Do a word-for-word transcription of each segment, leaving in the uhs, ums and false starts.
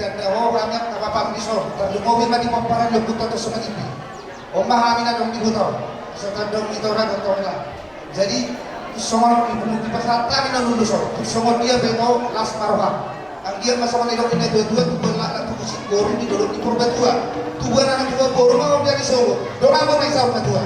Tanda ho hami angka bapam dison, tarlumobi ma di pomparan ni ompunta Tosomanindi. On ma hami na adong di huta on, so tanda on di Toraja tongtong. Jadi songon di, di pasahat hami na lulus on, songon dia pe tong las ma roham. Anggiat ma songon nidok ni natuatua, tubuan anak na tubu siboru di dolok ni Purbatua. Tubuan anak tubuan boru ma on di ari sogo. Donganmu ma i saur matua.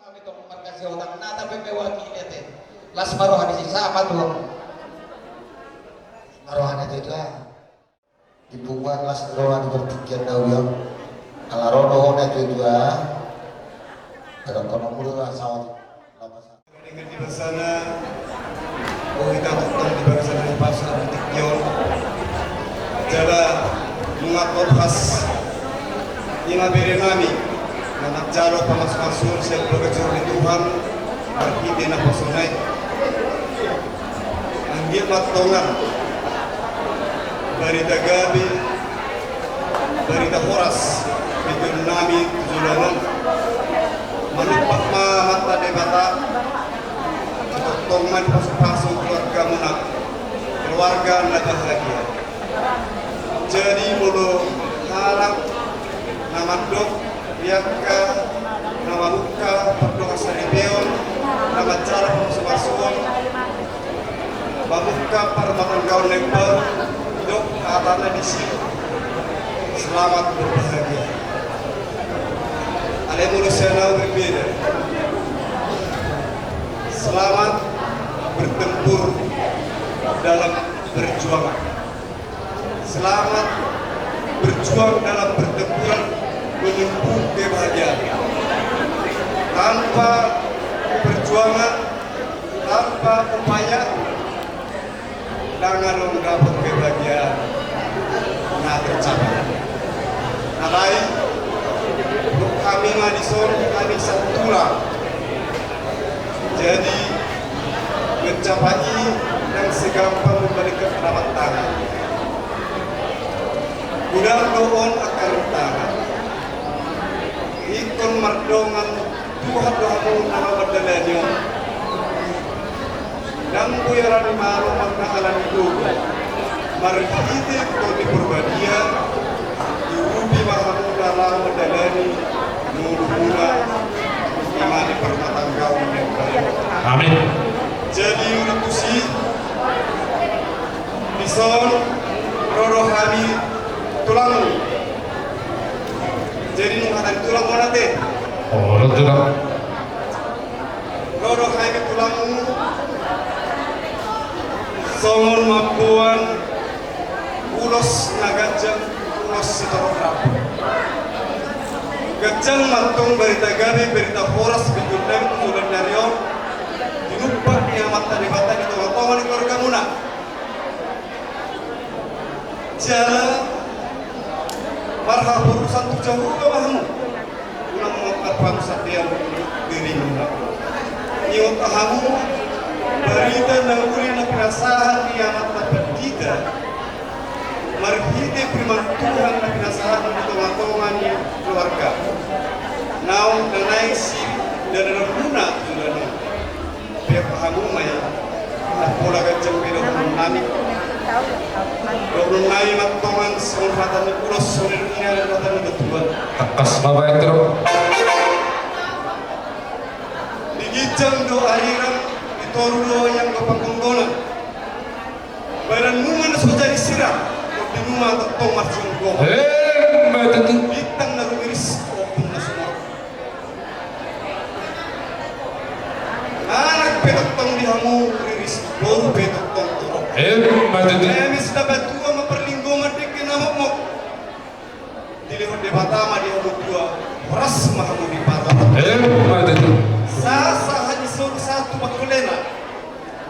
Hami tong markasi otak na tape mewakili ate. Las ma roha ni si sama tuang. Las ma roha ni ate tuang. Di punguan las roha di partingkian na uang. Ala ro do ho na tua-tua. Adong kono mulu lah sawat. Dengan di basana, oh, hita tongtong di bagasan ni pasa di tingki on. Jala nunga tolhas. Ima bere nami na manjalo pamasumasuon sian bagas joro ni Tuhan marhite naposona i. Anggiat ma tongan barita gabe, barita horas di jolo nami tu joloan on. Manumpak ma Amanta Debata, tongtong ma dipasupasu keluargamuna, keluarga na bahagia. Jadi molo halak na mandok, di angka na mamungka pardongansaripeon, na manjalo pamasumasuon, mamungka parrumatanggaon na imbaru, didok hatana disi, selamat berbahagia. Alai molo sian au berbeda. Selamat bertempur dalam perjuangan. Selamat berjuang dalam pertempuran menuju kebahagiaan. Tanpa perjuangan, tanpa upaya, ndang adong dapot kebahagiaan na tercapai. Alai, hami ma dison, hami satulang. Jadi, mencapai i ndang segampang membalikkan telapak tangan. Godang do on angka rintangan. Ingkon mardongan Tuhan do hamu na mamandalani on. Ndang boi alani malo, ndang alani dodo. Marhite Tondi Porbadia, diurupi ma hamu na laho mandalani ngolumuna, ima di parmatanggaon ni huriaon. Amin. Jadi, uli tusi, dison ro do hami tulangmu. Jadi, nunga hata ni tulang ma on ate. Olo, tulang. Ro do hami tulangmu songon mamboan ulos na ganjang, ulos sitorop rambu. Ganjang ma antong barita gabe, barita horas, barita gabe tu joloan ni ari on, tinumpak ni Amanta Debata di tongatonga ni keluargamuna. Jala marhaporusan tu Jahowa ma hamu. Unang mangkar hamu sandiri dirimuna. Ingot hamu barita na uli na pinasahat ni Amanta Pandita marhite Firman Tuhan na pinasahat di tongatonga ni keluarga. Naung na naeng sidalananmuna tu joloan on. Pe hamu ma i, na pola ganjang pe dohononnami. Dohononnami ma antong songon hata ni ulos, songon i do hata ni natuatua. Tangkas ma baen tu. Di ginjang do arirang, di toru do ianggo panggonggonan. Badanmu ma na so jadi sirang, tondinmu ma tongtong marsianggoman. Emma tutu. Bintang na rumiris, ombun na sumorop. Anak pe tongtong di hamu riris, boru pe tongtong torop. Emma tutu. Lemes na patua ma parlinggoman, dengke na mokmok dilehon Debata ma di hamu tua, horas ma hamu diparorot. Emma tutu. Sahat-sahat ni solu sahat tu pangholena.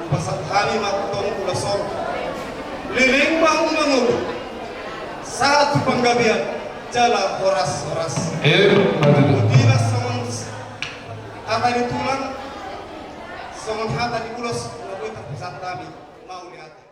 Hupasahat hami ma antong ulos on. Leleng ma hamu mangolu. Sahat tu panggabean jala horas-horas. Emma tutu. Boti ma songon hata ni tulang, songon hata ni ulos na boi tarpasahat hami. Mauliate.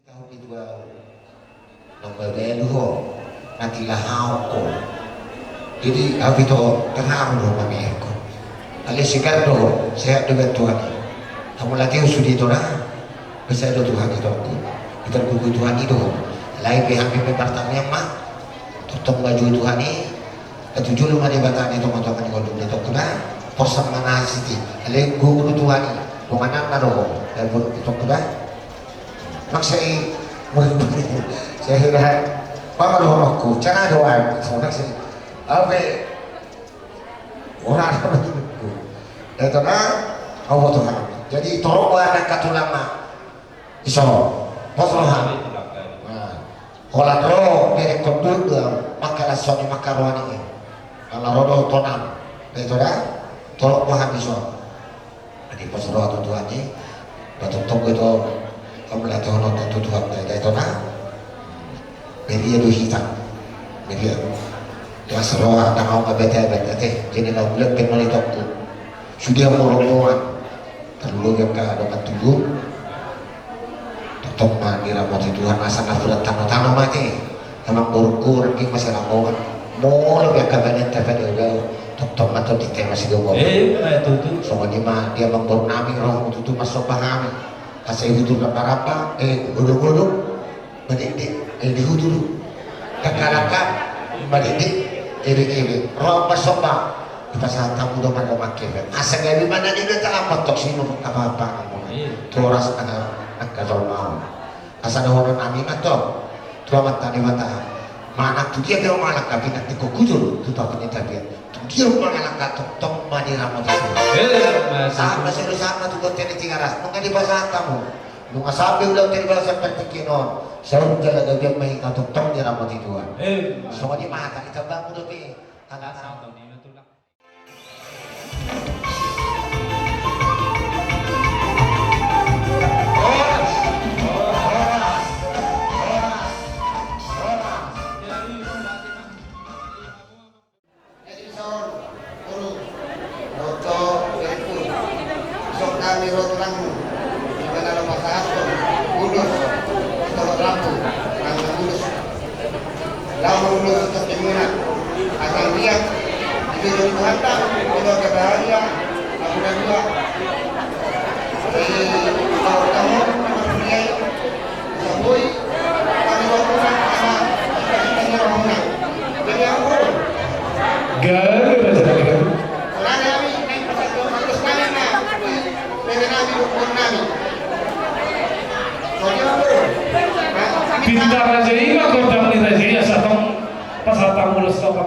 Tahu itu, ah, nomor belu ho, nanti lah hau ko. Jadi, habis itu, terharu ho mami ko. Alai segar do, sehat do Tuhan. Hamu lagi sudah itu nah, bisa do Tuhan itu. Kita buku Tuhan itu. Alai pe hami pe partamian ma. Tongtong baju Tuhan i. Itu julu ma Debata di tonga-tonga ni ngolu ni tongtong na. Porsang mana siti. Alai guru Tuhan i. Penganan na do. Alai tongtong na. Maksai, saya kira, pamarohononku, cara doa, so maksai, ape, ora, ora, itu na, Allah Tuhan. Jadi, torop boha angka tulang ma, iso, pos roha. Nah, holan ro, derek kondul, maka lasoni, maka rohani, kalau ro do tonam, itu na, torop boha iso. Jadi pos roha tu Tuhan i, na tongtong do i tu, hamu latihononta tu Tuhan, da, da itu na. Beria do hita. Beria. Las roha, tangkas gabe tebet ate, jadi na bulat pe mani tokku. Sude hamu rombongan. Tarlumobi angka dongan tubu. Tongtong ma diramoti Tuhan, asa na surat tano-tano ma ate. Amang borungku, ranggi ma sai rombongan. Molo pe angka badan tapa dia udah. Tongtong ma tongtong tete masih dia mau. Eh, ma tutu. Songon i ma di amang boru nami, roha tutu masomba hami. Asa ihutur na parapa, eh, godong-godong. Madekdek, eh, di huturu. Tangkalangka, madekdek, ebe-ebe. Roha masomba, dipasahat hamu do ma roha mangkepe. Asa gabe ma na niba talam matok sinur apa-apa. Iya. Toras angka, angka jolma on. Asa dohonon nami ma tong. Tu Amanta Debata. Manang tu dia pe mangalangka, pinantikkon hujur tu taon ni tapian. Tu dia mangalangka tongtong ma diramoti Tuhan. Iya, Mas. Sahat ma solu, sahat ma tu bontean ni Tigaras. Nunga dipasahat hamu. Nunga sampe ulaon teri basa partingkian on, saur jala gabe ma i tongtong diramoti Tuhan. Eh. Songon i ma hata ditambamu dope. Ala. Jadi, saur, guru, dohot berku, isok nami ro tu tulangmu, di mana laho pasahathon ulos, dohot rambu, nang ulos. Laho ulos tu timuna, asa dia, di jodoh Tuhanta, keluarga bahagia, ampuna dua. Di tahun-tahun, ampuna dia. Gagal, gagal. Pinta raja i ma gondang ni raja i, asa tong pasahat hamu ulos, tong.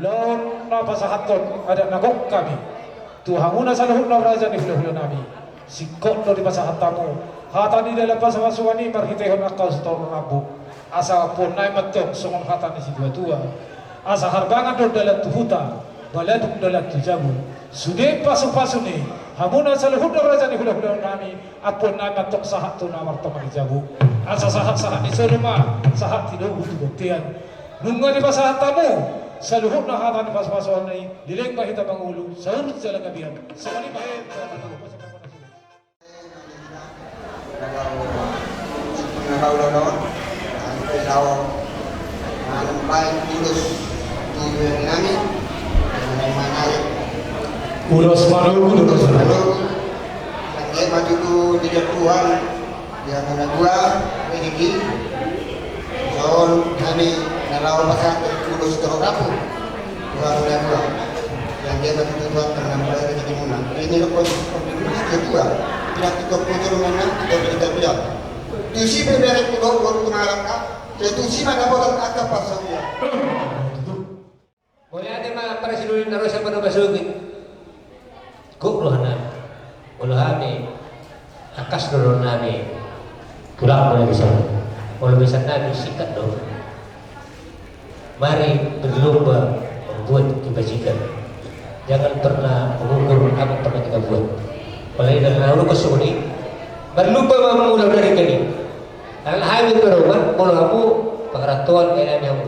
Laon na pasahathon adat na gok hami tu hamuna saluhutna raja ni hulahula nami. Singkop do dipasahat hamu hata ni dalan pasupasuan i marhitehon angka usuton rambu. Asa ampuon nami ma tong songon hata ni situatua: Asa harbangan do dalan tu huta, baladung dalan tu jabu. Sude pasupasu ni hamuna saluhutna raja ni hulahula nami, ampuon nami ma tong sahat tu na martonga ni jabu. Asa sahat-sahat ni solu ma sahat ni togu tu bontean. Nunga dipasahat hamu saluhutna hata ni pasupasuan i, leleng ma hita mangolu, saur jala gabe. Songon i ma. Ulos manogu, ulos manogu. Sangkep ma tutu di Tuhan. Di hamuna dua, rezeki. Songon hami na laho pasahat ulos tu hamuna dua. Yang dia bagi tujuan karena mulai rezeki muna. Ini lo kondisi kondisi kedua. Tidak kita putar mana kita tidak tidak. Tusi beberek pulau baru kemarin kak. Tusi mana bosan kata pasal dia. Mauliate ma parasidohot na ro sian Banuabasogit. Gok rohanami. Molo hami tangkas do rohanami. Tulang molo bisa. Molo bisa nami singkat do. Mari berlomba membuat kebajikan. Jangan pernah mengukur apa pernah kita buat. Apalagi dengan anak songon i. Berlomba ma mula dari tadi. Karena hami berlomba molo hamu pengeratuan kayak nami hamu.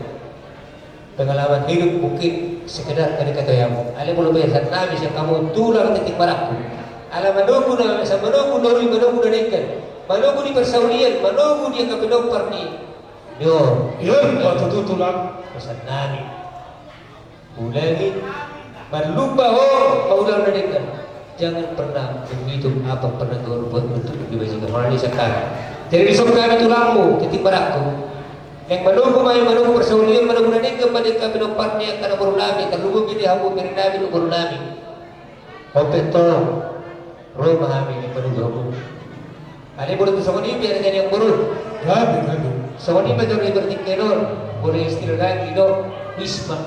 Pengalaman hidup mungkin sekedar kali kata yang alai molo besan nami sian hamu tulang tintin marangkup. Ala manogu na masa manogu na uli manogu na denggan. Manogu di persaulian, manogu di angka pinompar ni. Yo, yo, waktu itu tulang. Pesan nami. Ulangi. Marlumba ho, maulang na denggan. Jangan pernah menghitung apa pernah kau buat untuk kebajikan orang di sekarang. Jadi di sana kami tulangmu, tintin marangkup. Naeng manogu ma i, manogu persaulian, manogu na denggan ma di angka pinompar ni angka na boru nami, tarlumobi di hamu bere nami dohot boru nami. Ope tong ro ma hami naeng manogu hamu. Alai boru tu songon i biar jadi yang boru. Gabe, gabe. Songon i ma jolo ibertingke non, boru istilah lagi do, wisma.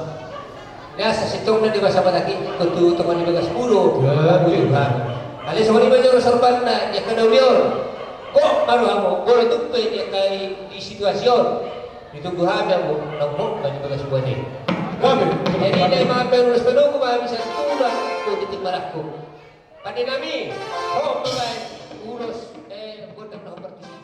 Biasa sitong na di masa mataki, ketu tongan di bagas bulu. Gabe. Alai songon i ma jolo sorbanna, dia kena ulion. Kok baru hamu, boru tupe dia kai di situasi on. Ditunggu hami hamu, nang hok bani bagas buat i. Jadi, dai ma hami ulos manogu ma hami satulan, tu tintin marangkup. Pande nami, hok baen ulos, eh, gondang na hok partingki.